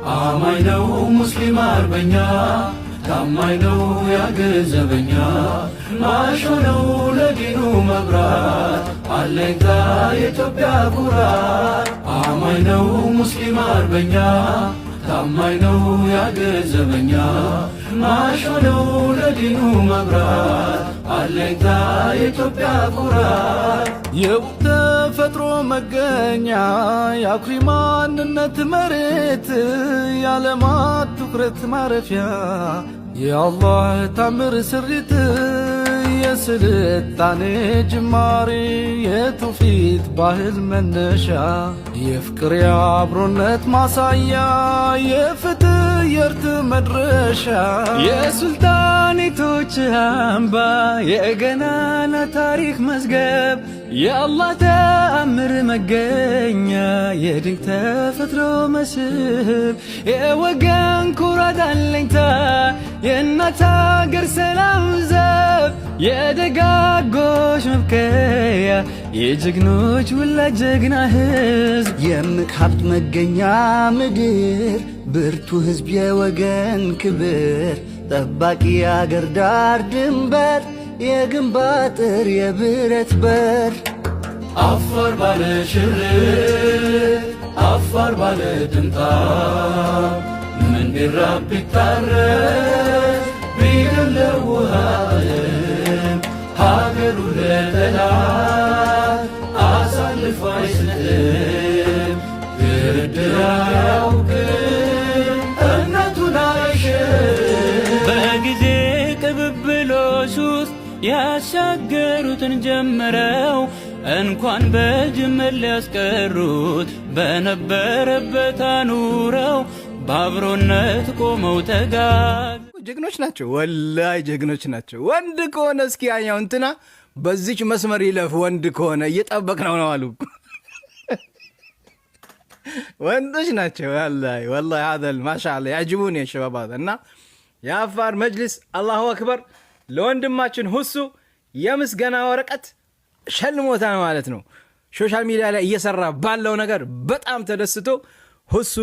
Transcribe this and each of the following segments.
አማኝ ነው ሙስሊም አርበኛ፣ ታማኝ ነው የአገር ዘበኛ፣ ማሾ ነው ለዲኑ መብራት፣ አለኝታ የኢትዮጵያ ኩራት። አማኝ ነው ሙስሊም አርበኛ፣ ታማኝ ነው የአገር ዘበኛ፣ ማሾ ነው ለዲኑ መብራት፣ አለኝታ የኢትዮጵያ ኩራት። የውብ ተፈጥሮ መገኛ፣ የአኩሪ ማንነት መሬት፣ የዓለማት ትኩረት ማረፊያ፣ የአላህ ታምር ስሪት፣ የስልጣኔ ጅማሬ፣ የትውፊት ባህል መነሻ፣ የፍቅር የአብሮነት ማሳያ፣ የፍትህ የርት መድረሻ፣ የሱልጣኔቶች አምባ፣ የገናና ታሪክ መዝገብ፣ የአላህ ተአምር መገኛ፣ የድንቅ ተፈጥሮ መስህብ፣ የወገን ኩራት አለኝታ፣ የእናት አገር ሰላም ዘብ፣ የደጋጎች መብቀያ፣ የጀግኖች ውላጅ ጀግና ህዝብ። የእምቅ ሀብት መገኛ ምድር፣ ብርቱ ህዝብ፣ የወገን ክብር ጠባቂ፣ የአገር ዳር ድንበር፣ የግንብ አጥር፣ የብረት በር። አፋር ባለ ሽርጥ፣ አፋር ባለ ጥምጣም፣ ምን ቢራብ ቢታረዝ ቢገለው ውሃ ጥም ሀገሩ ለጠላት አሳልፎ አይሰጥም። ድርድር አያውቅም፣ እምነቱን አይሽርም። በጊዜ ቅብብሎሽ ውስጥ ያሻገሩትን ጀምረው እንኳን በጅምር ሊያስቀሩት በነበረበት አኑረው በአብሮነት ቆመው ተጋግ ጀግኖች ናቸው። ወላይ ጀግኖች ናቸው። ወንድ ከሆነ እስኪ ያኛው እንትና በዚች መስመር ይለፍ፣ ወንድ ከሆነ እየጠበቅነው ነው አሉ። ወንዶች ናቸው። ወላሂ ወላሂ هذا ما شاء الله يعجبوني الشباب هذا። እና የአፋር መጅሊስ አላሁ አክበር ለወንድማችን ሁሱ የምስጋና ወረቀት ሸልሞታል ማለት ነው። Social media ላይ እየሰራ ባለው ነገር በጣም ተደስቶ ሁሱ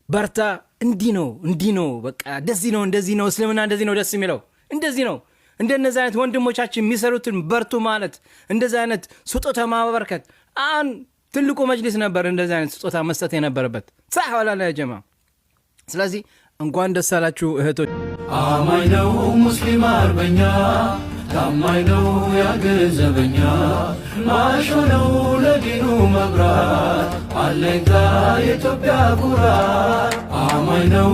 በርታ፣ እንዲህ ነው፣ እንዲህ ነው፣ በቃ እንደዚህ ነው፣ እንደዚህ ነው፣ እስልምና እንደዚህ ነው፣ ደስ የሚለው እንደዚህ ነው። እንደነዚህ አይነት ወንድሞቻችን የሚሰሩትን በርቱ ማለት፣ እንደዚህ አይነት ስጦታ ማበርከት። አሁን ትልቁ መጅሊስ ነበር እንደዚህ አይነት ስጦታ መስጠት የነበረበት፣ صح ولا لا يا جماعة? ስለዚህ እንኳን ደስ አላችሁ እህቶች። አማኝ ነው ሙስሊም አርበኛ፣ ታማኝ ነው የአገር ዘበኛ፣ ማሾ ነው ለዲኑ መብራት፣ አለኝታ የኢትዮጵያ ኩራት። አማኝ ነው።